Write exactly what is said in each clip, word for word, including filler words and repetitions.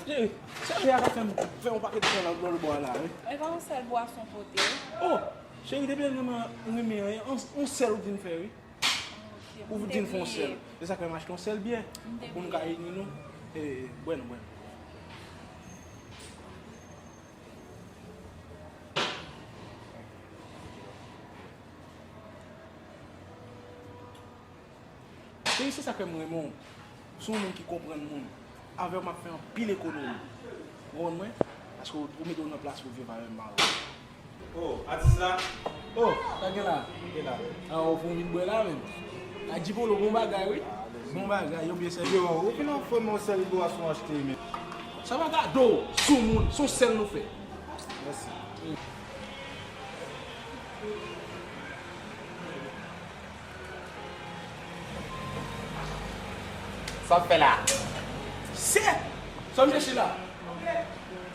Cheri, sèl li a ka fè m fè yon pakèt sèl nan lòt bò a la, wi. E pa yon sèl bwason pote, wi. Oh, cheri, depi lè m renmen anyen, yon, yon sèl ou di m fè, wi. Ou di m fè yon sèl. E sa k fè m achte yon sèl byè. Pou n ka ini nou. E, bwè n, bwè n. Cheri, se sa k fè m renmen w. Ou se yon moun ki konprann moun. Avè w, m ap fè anpil ekonomi. Ou konprann mwen? Paske ou, ou mete w nan plas pou viv avè m, mari w. Oh, atis la? Oh, sa gen la? Gen la. Ah, ou fè w vin bwè la menm. Adjipolo, bon bagay, wi. Bon bagay, yo byen sèvi. Yo, ou fin anfòm, yon sèl bwason achte, men. Sa pa gade w, soumoun, se yon sèl nou fè. Mèsi. Sa w ap fè la? Se! Sa w ap chèche la?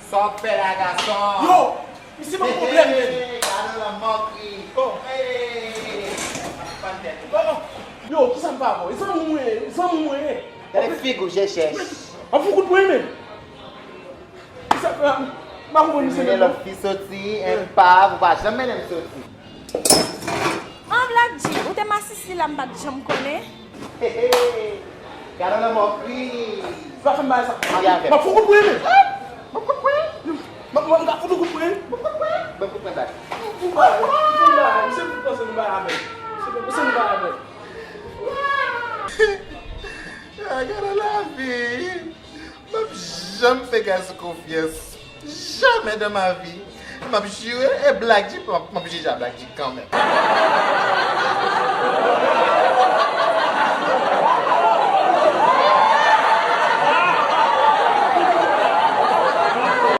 Sa w ap fè la, gason? Yo! Misye ban m pwoblèm, men! Hey, gade lanmò ki. Oh! Hey! Pann tèt. Oh! Yo, kisa m pa bon? E zanmi mwen ye, zanmi mwen ye. Gade figi w, je chèch. W ap fè kout pwen, men! Kisa, m pa konprann misye menm non. Lòt fi soti, enpav, ou pa janm mennen m soti. An, Black G, ou te masisi la, m pa t janm konnen. Gade lanmò ki. Sa fè m bay sa. Antre avè m. M ap fè kout pwen, men. Ban m kout pwen. M ap, m ap fout ou kout pwen. Ban m kout pwen. Ban m kout pwen, Black. Misye fout panse nou bay avè l. Misye panse nou bay avè l. Ah, gade lavi. M ap janm fè gason konfyans. Jamais dans ma vie. M ap jire, e Black G, m ap, m ap jije a Black G kanmenm.